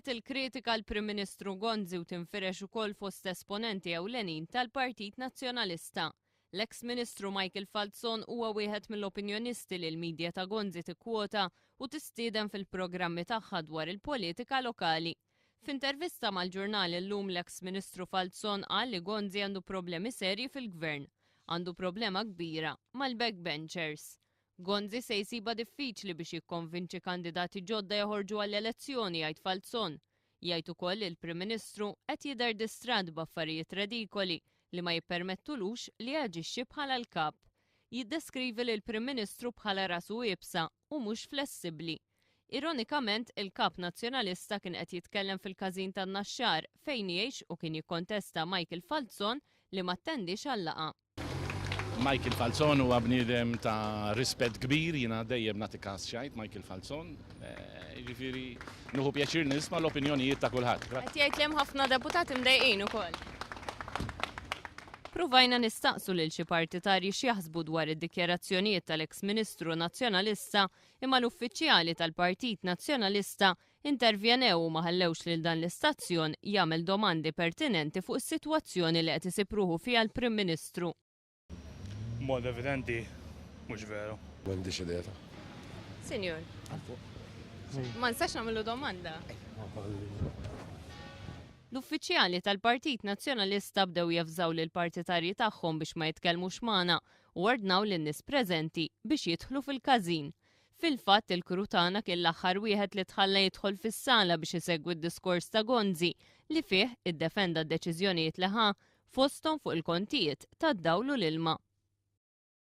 Kompliet il-kritika għall-Prim Ministru Gonzi u tinfirex ukoll fost esponenti ewlenin tal-Partit Nazzjonalista. L-eks Ministru Michael Falzon huwa wieħed mill-opinjonisti li l-media ta' Gonzi tikkwota u tistieden fil-programmi tagħha dwar il-politika lokali. F'intervista mal-ġurnal Illum l-eks Ministru Falzon qal li Gonzi għandu problemi serji fil-Gvern. Għandu problema kbira mal-backbenchers. Gonzi se jsibha diffiċli biex jikkonvinċi kandidati ġodda joħorġu għall-elezzjoni, jgħid Falzon. Jgħid ukoll li l-Prim Ministru qed jidher distratt b'affarijiet redikoli li ma jippermettulux li jaġixxi bħala l-Kap. Jiddeskrivi lill-Prim Ministru bħala rasu iebsa u mhux flessibbli. Ironikament, il-Kap Nazzjonalista kien qed jitkellem fil-każin tan-Naxxar fejn jgħix u kien jikkontesta Michael Falzon li m'attendiex għal-laqgħa. Michael Falzon huwa bniedem ta' rispett kbir, jiena dejjem nagħti każ x'jgħid Michael Falzon. Jiġifieri nieħu pjaċir nisma' l-opinjonijiet ta' kulħadd. Qed jgħid li hemm ħafna deputati mdejqin ukoll. Pruvajna nistaqsu lil xi partitarji x'jaħsbu dwar id-dikjarazzjonijiet tal-eks Ministru Nazzjonalista imma l-uffiċjali tal-Partit Nazzjonalista intervjenew u ma ħallewx lil dan l-istazzjon jagħmel domandi pertinenti fuq is-sitwazzjoni li qed isib ruħu fiha l-Prim Ministru. B'mod evidenti mhux veru. M'għandix idea ta'. Sinjur. Ma nistax nagħmlu domanda. L-uffiċjali tal-Partit Nazzjonalista bdew jevżaw lill-partitarji tagħhom biex ma jitkellmux magħna u ordnaw lin-nies preżenti biex jidħlu fil-każin. Fil-fatt, il-crew tagħna kien l-aħħar wieħed li tħalla jidħol fis-sala biex isegwi d-diskors ta' Gonzi li fih iddefenda d-deċiżjonijiet li ħa, fosthom fuq il-kontijiet tad-dawl u l-ilma.